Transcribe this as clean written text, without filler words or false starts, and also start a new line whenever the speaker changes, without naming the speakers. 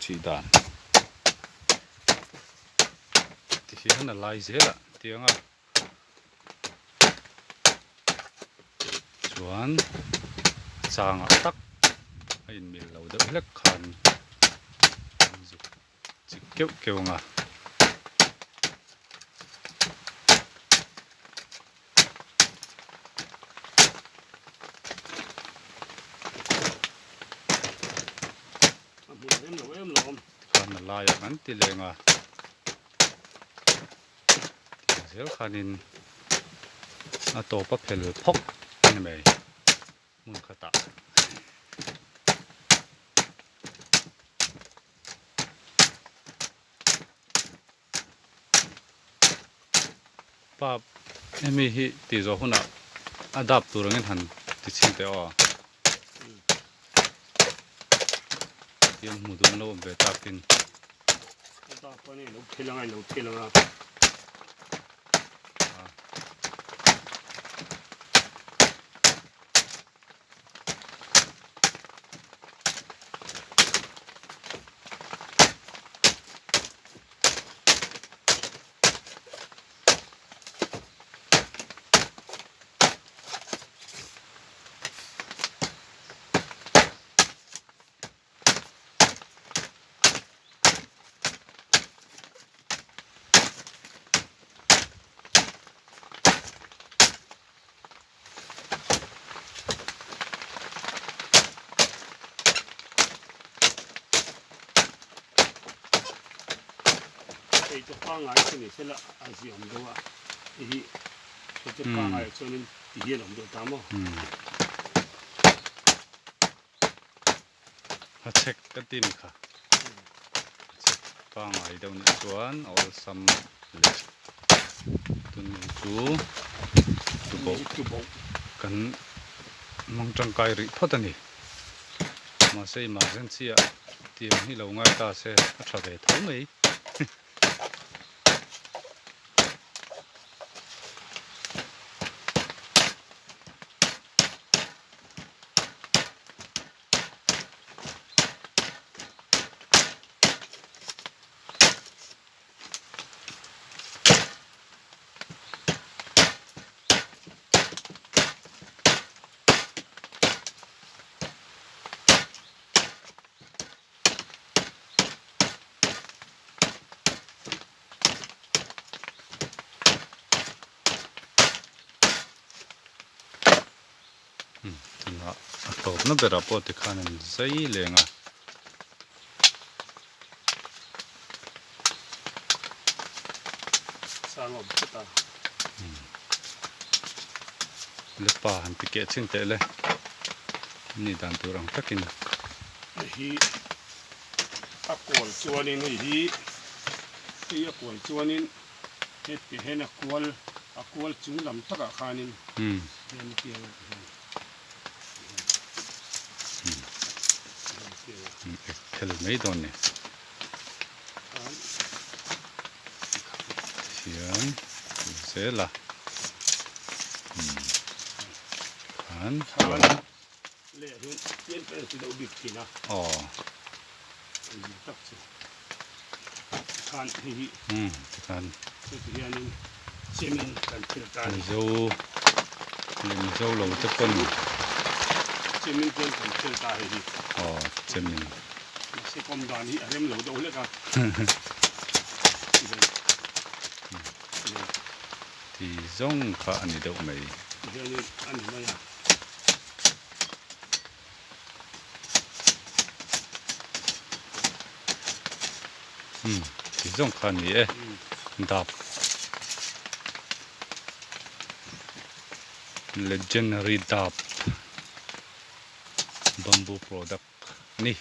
chih dan tihian a lai zel ah tiang a chuan a chang ah tak a inmil lo deuh hlek khan an zuk chik keuh keuh ang a. Tikhan a laiah kan ti leng a tiang zel khanin a tawp a phel phawk a ni mai hmun khatah. Pa hemi hi tih zawh hunah a dap tur angin han ti chhin teh aw. Tiang hmu duh an lo awm ve takin.
A dap a ni lo thil anga lo thil anga. Hei chu pangai chu ni sela a zi awm deuh a hei hi hei chu pangai ah chuanin ti hian a awm deuh ta maw.
A chhek ka ti ni kha a chhek pangai deuh nih chuan a awlsam leh tun chu tuboh kan hmang tangkai rih phawt a ni mahse emergency ah tiang hi lo ngai ta se a tha ve tho mai. Tunah a tawpna berah pawh tikhan an zai leng a. Le pa han ti keh chin teh le ni dan tur ang takin.
Hei hi a kual chuanin hei hi hei a kual chuanin heti hian a kual a kual chung lam takah khanin hian tiang ah hian
Phel mai dawn ni. Thian zel a. Khan chuan. Aw. Tikhan. Mizo leh Mizo lo te pawn. Aw chemin. Ti zawng kha a ni deuh mai. Umm ti zawng kha a ni e dap legendary dap bamboo product a ni.